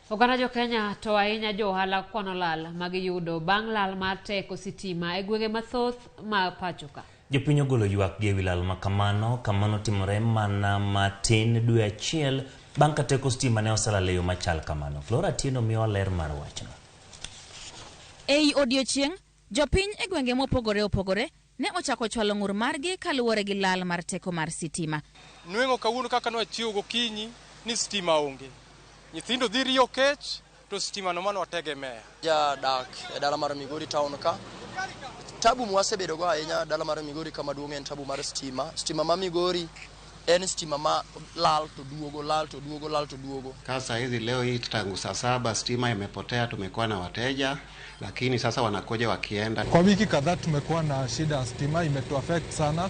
Oganda jo Kenya to ahinya jo ohala kwano lal ma giyudo bang' lal mar teko sitima e gwenge mathoth ma pacho ka. Jopiny ogolo ywakgi ewi lal ma kamano, kamano timore mana matin dwe achiel bang' ka teko stima ne oselal e yo machal kamano. Flora Atieno miyowa ler mar wachno. Ei odiochieng', jopiny e gwenge mopogore opogore ne ochako chwalo ng'ur margi kaluwore gi lal mar teko mar sitima. Nweng'o kawuono kaka nwachiewo gokinyi ni stima onge. Nyithindo dhi riyo kech to stima no mano wategemea. Jadak e dala mar Migori town ka. Tabu mwasebedo go ahinya dala mar Migori kama duong' en tabu mar stima. Stima ma Migori en stima ma lal to duogo, lal to duogo, lal to duogo. Ka saa hizi leo hii tangu saa 7 stima imepotea, tumekuwa na wateja lakini sasa wanakuja wakienda. Kwa wiki kadhaa tumekuwa na shida ya stima, imetuaffect sana.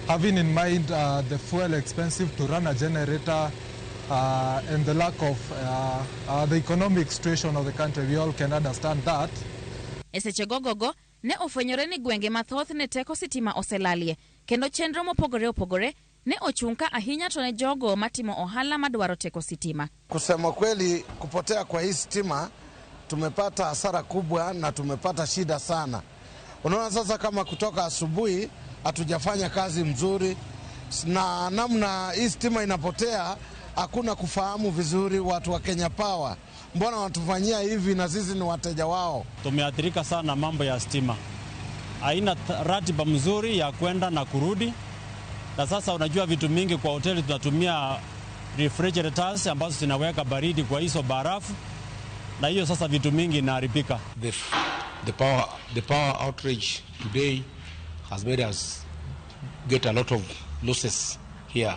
Having in mind the fuel expensive to run a generator and the lack of the economic situation of the country, we all can understand that. E seche gogogo, ne ofwenyore ni gwenge mathoth ne teko sitima oselalie, kendo chenro mopogore opogore ne ochung' ka ahinya to ne jogo matimo ohala madwaro teko sitima. Kusema kweli, kupotea kwa hii stima tumepata hasara kubwa na tumepata shida sana. Unaona sasa, kama kutoka asubuhi hatujafanya kazi mzuri, na namna hii stima inapotea, hakuna kufahamu vizuri watu wa Kenya Power, mbona wanatufanyia hivi na sisi ni wateja wao? Tumeathirika sana mambo ya stima, haina ratiba mzuri ya kwenda na kurudi, na sasa unajua vitu mingi kwa hoteli tunatumia refrigerators ambazo zinaweka baridi kwa hizo barafu, na hiyo sasa vitu mingi inaharibika. The power outage today has made us get a lot of losses here,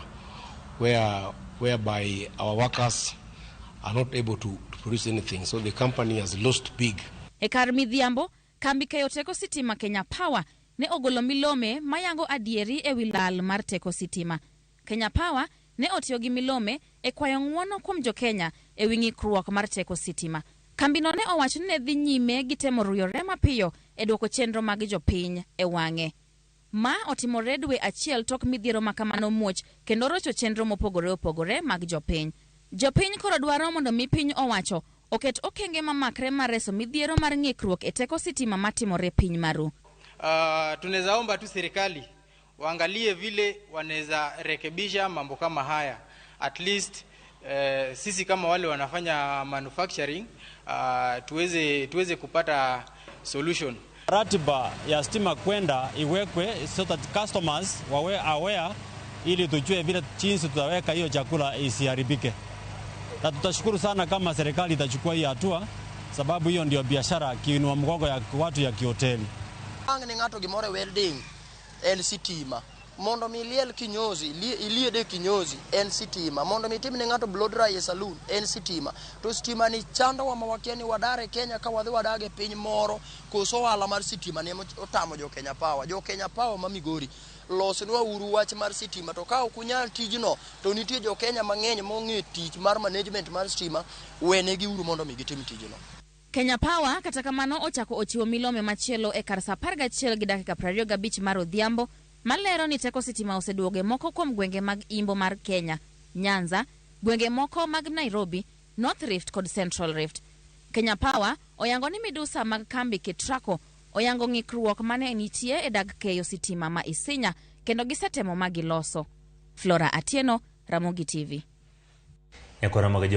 whereby our workers are not able to produce anything. So the company has lost big. E kar midhiambo, kambi keyo teko sitima Kenya Power ne ogolo milome mayango adieri ewi lal mar teko sitima. Kenya Power ne otiyo gi milome e kwayo ng'uono kuom jokenya ewi ng'ikruok mar teko sitima. Kambino ne owacho ni ne dhi nyime gi temo ruyore mapiyo e duoko chenro mag jopiny e wang'e. Ma otimore dwe achiel tok midhiero ma kamano muoch kendo rocho chenro mopogore opogore mag jopiny. Jopiny koro dwaro mondo mi piny owacho oket okenge mamakre mar reso midhiero mar ng'ikruok e teko sitima matimore piny maru. Tunaweza omba tu serikali waangalie vile wanaweza rekebisha mambo kama haya, at least sisi kama wale wanafanya manufacturing tuweze kupata solution. Ratiba ya stima kwenda iwekwe so that customers wawe aware, ili tujue vile jinsi tutaweka hiyo chakula isiharibike, na tutashukuru sana kama serikali itachukua hii hatua, sababu hiyo ndio biashara kiinua mgongo ya watu ya kihoteli. Ang' ne ng'ato gimoro e welding en sitima. Mondo mi iliel kinyozi, iliede kinyozi en sitima. Mondo mi itim ne ng'ato blow dry e saloon en sitima. To sitima ni chandowa ma wakia ni wadar e Kenya ka wadhi wadag e piny moro koso ohala mar sitima ni ema otamo jo Kenya Power. Jo Kenya Power ma Migori losnwa uru wach mar sitima, to ka ok unyal tijno to nitie jo Kenya mang'eny mong'e tich mar management mar sitima, wenegi uru mondo mi gitim tijno. Kenya Power kata kamano ochako ochiwo milome machielo e kar saa 11:25 mar odhiambo malero ni teko sitima oseduogo e moko kuom gwenge mag imbo mar Kenya, Nyanza, gwenge moko mag Nairobi, North Rift kod Central Rift. Kenya Power oyango ni midusa mag kambi Ketraco oyango ng'ikruok mane nitie e dag keyo sitima ma Isinya kendo gisetemo ma giloso. Flora Atieno, Ramogi TV. Nyakwara mag